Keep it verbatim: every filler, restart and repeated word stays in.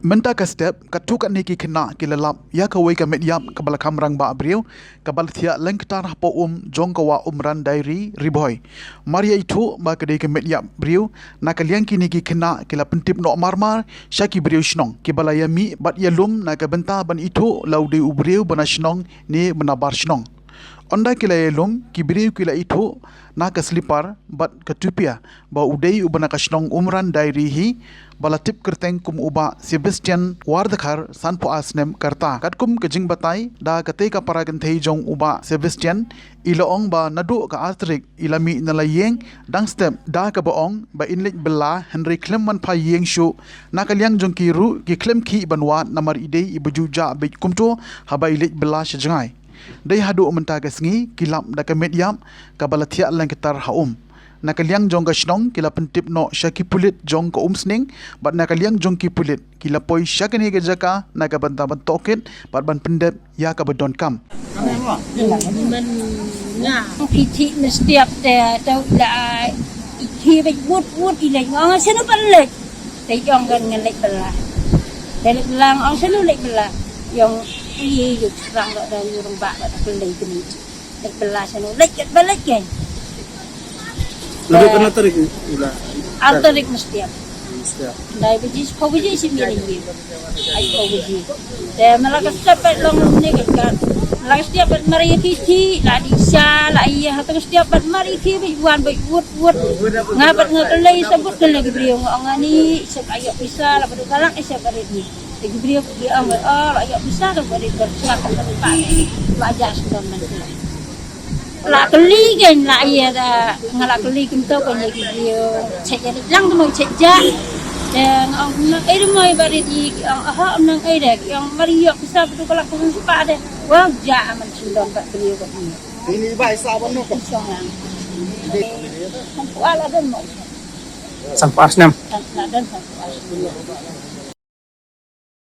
Mynta ka step, katto katne ki khynnah ki la lap ïa kawei ka met ïap kaba la kham rangbah briew, kaba la thiah lyngktar hapoh um jong ka wah Umran Diary, Ri Bhoi. Mar ïa ithuh ba ka dei ka met ïap briew, na ka liang kine ki khynnah ki la pyntip noh mar mar sha ki briew shnong, kiba la ïa mih bad ïa lum na ka bynta ban ithuh la u dei u briew ba na shnong ne ba na bar shnong. Ynda ki la ïa lum, ki briew ki la ithuh na ka slipar bad ka tupia ba u dei uba na ka shnong Umran Diary hi, ba la tip kyrteng kum u Bah Sebastian Wardkhar, sanphew ar snem ka rta. Katkum ka jingbatai da katei ka para kynthei jong u Bah Sebastian, i la ong ba naduh ka ar tarik i la mih na la ïing, dang step da kaba ong ba in leit bylla, hynrei khlem man phai ïing shuh. Na ka liang jong ki ruh ki khlem khih ban wad namar i dei iba ju jah beit kumto haba i leit bylla sha jngai. Dei haduh mynta ka sngi ki lap da ka met ïap kaba la thiah lyngktar ha um. Na ka liang jong ka shnong ki la pyntip noh sha ki pulit jong ka Umsning, bad na ka liang jong ki pulit ki la poi sha kane ka jaka na ka bynta ban tohkit bad ban pyndep ïa kaba donkam. Phi thik mynstep te, to la i thik beit wut wut i leit, nga ong shano pat leit. Te i ong kan ngan leit bylla. Te leit bylla, nga ong shano leit bylla. I ong i ïu shrang da, da ïu rangbah da, da pyllei kane. Leit bylla shano, leit kat ba leit kan. Naduh katno tarik u la? Ar tarik mynstep. Mynstep. Lai baje, shiphew baje shim ïa la ïing. Ai shiphew baje. Te ma la ka step pat long ne ka kat. Ma la ka step pat mar ïa ki thik, la dih sha, la ïa ha, te ka step pat mar ïa ki beit wan beit wut wut. Nga pat nga kylli sa bud kylli ki briew, nga ong ani sa ka ïoh pisa la ba dei ka lak, sa ka rit ni. Te ki briew ki ong, oh, la ïoh pisa ka ba dei ka lak, ka ba dei ka lak. Ba ja sdom man ki. La kylli kan, la ïa da, nga la kylli kumto kan ïa ki briew. Check ïa lang tu mo check ja. Te nga ong kumno, eh, tu mo ba rit ni, ki ong, aha, nang eh da, ki ong mar ïoh pisa ba dei ka lak, ka ba dei ka lak. Wa ja man sdom bad briew bad ni. Ini ba isa ba no ka. Shong lang. Sanphew ar la don mo. Sanphew ar snem. San-, la don sanphew ar snem.